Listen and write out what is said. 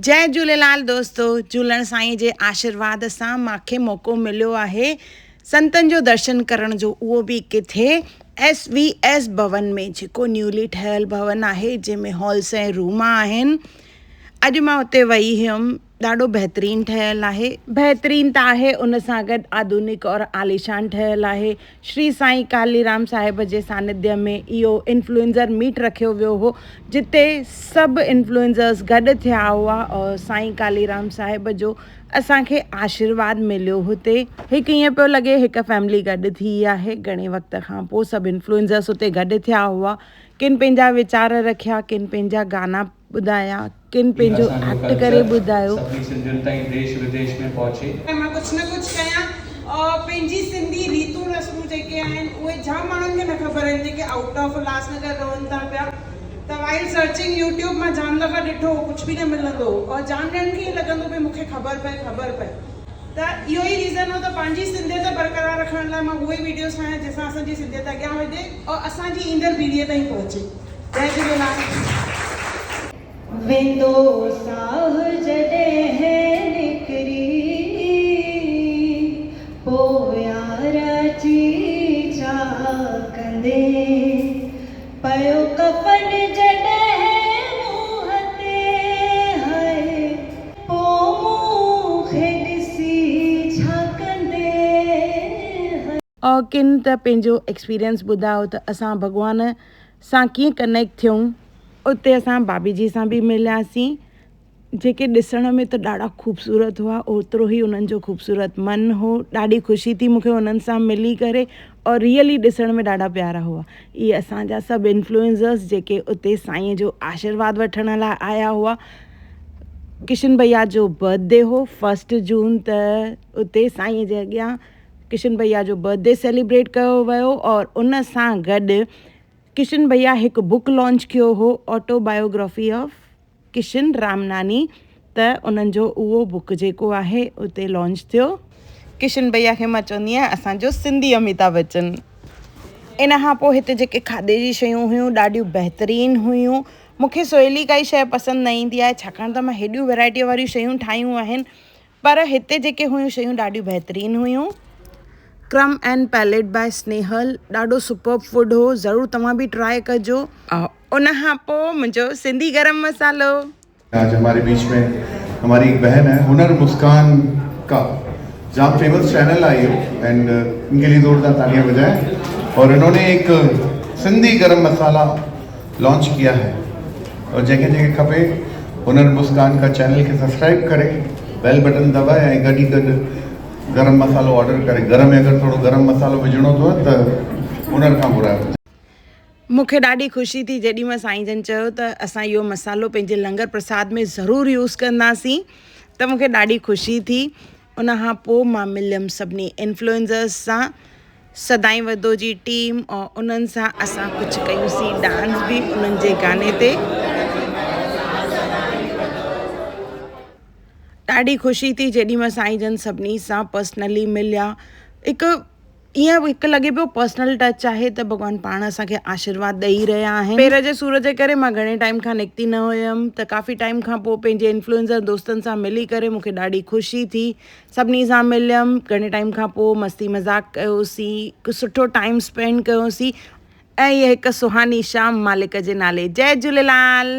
جئي جهوليلال دوستو جهولڻ سائين جي آشيرواد سان ماکي موقعو مليو آهي سنتن جو درشن ڪرڻ جو اهو به ڪٿي ايس وي ايس ڀون ۾ جيڪو نيولي ٺهيل ڀون آهي جنهن ۾ هالس ۽ روم آهن اڄ مان اتي وئي هيم ڏاڍو بهترين ٺهيل آهي. بهترين ته آهي ان سان گڏ آڌونڪ اور عاليشان ٺهيل آهي. شري سائين ڪاليرام صاحب جي سانڌيه ۾ اهو انفلوئنزر ميٽ رکيو ويو هو جتي سڀ انفلوئنزرز گڏ ٿيا هئا اور سائين ڪاليرام صاحب جو اسان کي آشيرواد مليو هتي. هڪ ائين پيو لڳي هڪ فيملي گڏ ٿي آهي گهڻي وقت کان پوء سڀ انفلوئنزرز اتي گڏ ٿيا هئا ڪن پنهنجا ويچار رکيا ڪن پنهنجا گانا ٻڌايا، ڪن هي پنهنجو اسان جو ايڪٽ ڪري ڪلچر ٻڌايو. سڀني سنڌين تائين ديش وديش ۾ پهچي. ۽ مان ڪجهه نه ڪجهه ڪيان اور پنهنجي سنڌي ريتون رسمون جيڪي آهن اهي جام ماڻهن کي نه خبر آهن جيڪي آئوٽ آف الهاس نگر رهن ٿا پيا ته وائل سرچنگ يوٽيوب مان جام دفعا ڏٺو هو ڪجهه به نه ملندو هو اور جام ڄڻن کي ائين لڳندو ڀئي مون کي خبر پئي خبر پئي ته اهو ئي ريزن هو ته پنهنجي سنڌيت برقرار رکڻ لاء مان اهي ويڊيوز ٺاهيان جنهن سان اسان جي سنڌيت اڳيان وڌي اور اسان جي ايندڙ پيڙهي تائين پهچي. جئي جهوليلال. ويندو ساهه جڏهن نڪري، پو يار اچي ڇا ڪندين؟ پيو ڪفن جڏهن منهن تي، هاء پو مون کي ڏسي ڇا ڪندين؟ ڪن ته پنهنجو ايڪسپيرينس ٻڌايو ته اسان ڀڳوان سان ڪيئن ڪنيڪٽ ٿيون. اتي اسان ڀاڀي جي سان به ملياسين جيڪي ڏسڻ ۾ ته ڏاڍا خوبصورت هئا اوترو ئي انهن جو خوبصورت من هو ڏاڍي خوشي ٿي مونکي انهن سان ملي ڪري اور ريئلي ڏسڻ ۾ ڏاڍا پيارا هئا اهي اسان جا سڀ انفلوئنسرس جيڪي اتي سائين جو آشيرواد وٺڻ لاء آيا هئا ڪشن ڀيا جو برٿ ڊي هو فرسٽ جون ته اتي سائين جي اڳيان ڪشن ڀيا جو برٿ ڊي سيليبريٽ ڪيو ويو اور ان سان گڏ ڪشن ڀيا هڪ بڪ لانچ ڪيو هو آٽو بايوگرافي آف ڪشن رامناني ته انهن جو اهو بڪ جيڪو آهي اتي لانچ ٿيو. ڪشن ڀيا کي مان چوندي آهيان اسان جو سنڌي اميتاڀ بچن. ان کان پوء هتي جيڪي کاڌي جي شيون هيون ڏاڍيون بهترين هيون. مون کي سولي ڪائي شيء پسند نه ايندي آهي ڇاڪاڻ ته مان هيڏيون ورائٽي واريون شيون ٺاهيون آهن پر هتي جيڪي هيون شيون ڏاڍيون بهترين هيون. Crumb and palate by Snehal ڏاڍو سپرب فوڊ هو ضرور توهان به ٽرائي ڪجو. ان کان پوء منهنجو سنڌي گرم مصالحو. آج هماري بيچ ۾ هماري هڪ بهن هي هنر مسڪان ڪا جام فيمس چينل آهي اهو اينڊ انڪي لئي زوردار تاليان بجائين اور انهون ني هڪ سنڌي گرم مصالحا لانچ ڪيا هي اور جنهن کي جنهن کي کپي هنر مسڪان کا چينل کي سبسڪرائب ڪري بيل بٽن دٻائي ۽ گڏ ئي گڏ گرم مصالحو آرڊر ڪري گهر ۾ اگر ٿورو گرم مصالحو وجهڻو اٿو ته هنر کان گهرايو. مون کي ڏاڍي خوشي ٿي جيڏي مهل سائين جن چيو ته اسان اهو مصالحو پنهنجي لنگر پرساد ۾ ضرور يوز ڪنداسين ته مون کي ڏاڍي خوشي ٿي ان کان پوء مان مليم سڀني انفلوئنسرز سان سدائين وڌو جي ٽيم اور انهن سان اسان ڪجهه ڪيوسين ڊانس به انهن جي گاني تي. ڏاڍي خوشي ٿي جيڏي مهل سائين جن سڀني سان پرسنلي مليا هڪ ائين هڪ لڳي پيو پرسنل ٽچ آهي ته ڀڳوان پاڻ اسان کي آشيرواد ڏئي رهيا آهن. پير جي سور جي ڪري مان گهڻي ٽائيم کان نڪتي نه هيم ته ڪافي ٽائيم کان پوء پنهنجي انفلوئنسر دوستن سان ملي ڪري مون کي ڏاڍي خوشي ٿي سڀني سان مليم گهڻي ٽائيم کان پوء مستي مذاق ڪيوسين هڪ سٺو ٽائيم اسپينڊ ڪيوسين ۽ هيء هڪ سهاني شام مالڪ جي نالي جئي جهوليلال.